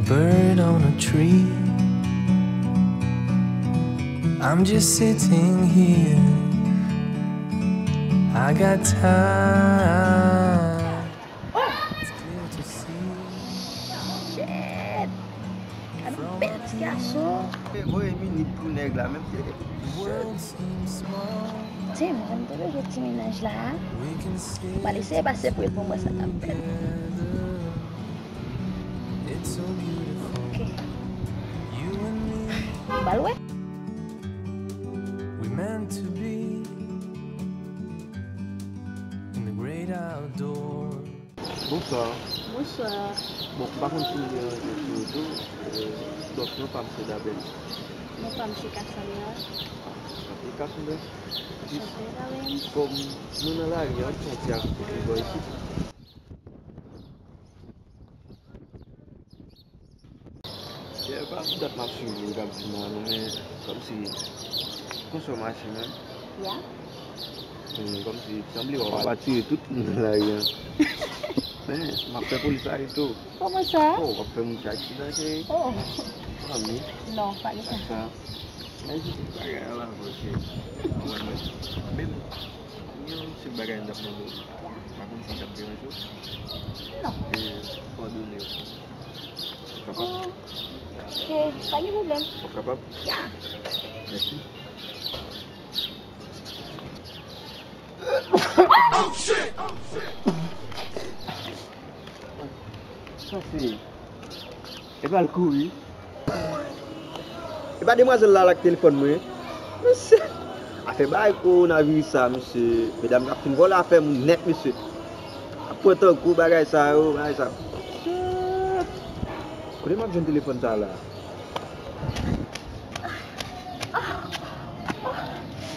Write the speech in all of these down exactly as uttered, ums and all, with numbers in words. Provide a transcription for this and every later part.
Bird on a tree. I'm just sitting here. I got time. It's clear to see. Shit! Gade yon bèl ti gason. Voye minit pou nèg la, menm si world seems small. Tim, jan m te bezwen ti mennaj la. We can sit. M pral eseye pase pou l pou m wè sa k ap fèt. Ok. Ba l wè. We meant to be in the great outdoors. Bonswa. Bonswa. Bon, m pa konn si m deranje sou wout ou. Donk, non pa m se Dabèl. Non pa m se Kasandra. Anchante, Kasandra. Jis kòm nou nan lari a, nou santi a kote bò isit. Yè, pa pou dat m ap swiv ou, k ap vin nan nou, men kòmsi, konsè w mache menm. Ya. Hmm, kòmsi, sanble w ap atire tout moun nan lari a. Men, m ap fè polis arete w. Kòman sa? Oh, w ap fè moun sa aksidan, cheri. Oh. Fanmi. Non, pa gen sa. Sa. Men, se tout bagay la la, bro, cheri. Mwen, mwen, men, yon ti bagay m t ap mande w. Pa konn si sa ap deranje w. Non. E, pardone w. Kapab? Oh, ok, pa gen pwoblèm. W ap kapab? Ya. Mèsi. Sa se. E pa l kouri. E pa demwazèl la l ak telefòn mwen. Mesye, afè bagay kowonaviris sa, mesye. Medam k ap fin vòlè afè moun nèt, mesye. Ap pran tan gwo bagay sa yo, bagay sa. Shit. Kote m ap jwenn telefòn sa la?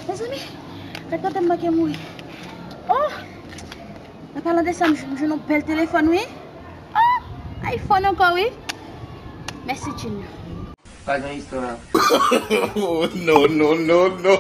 Mezanmi, gad kote m manke mouri. Oh! Nan palan de sa, m jwenn yon bèl telefòn, wi. Oh, iPhone ankò, wi. Mèsi, Junior. Pa gen istwa. Oh, no, no, no, no.